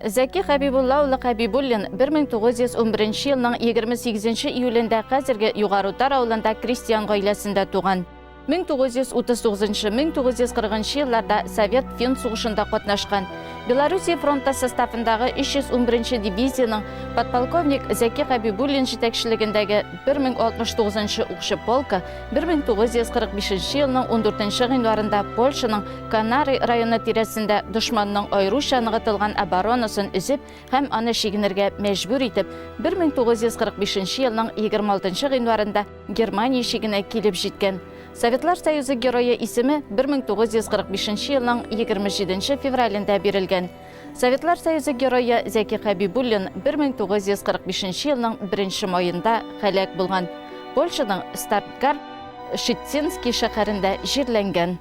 Зәки Хәбибулла улы Хәбибуллин 1911 елның 28 июлендә хәзерге Югары Утар авылында крестьян гаиләсендә туган. 1939-1940 елларда Совет-фин сугышында катнашкан. Белоруссия фронты составындагы 311 нче дивизиянең подполковник Зәки Хәбибуллин җитәкчелегендәге 1069 нчы укчы полкы 1945 елның 14 нче гыйнварында Польшаның Канары районы тирәсендә дошманның аеруча ныгытылган оборонасын өзеп һәм аны чигенергә мәҗбүр итеп, 1945 елның 26 нчы гыйнварында Германия чигенә килеп җиткән. Советлар Союзы Герое исеме 1945 елның 27 февралендә бирелгән. Советлар Союзы Герое Зәки Хәбибуллин 1945 елның 1 маенда һәлак булган. Польшаның Старгар Шиттинский шәһәрендә җирләнгән.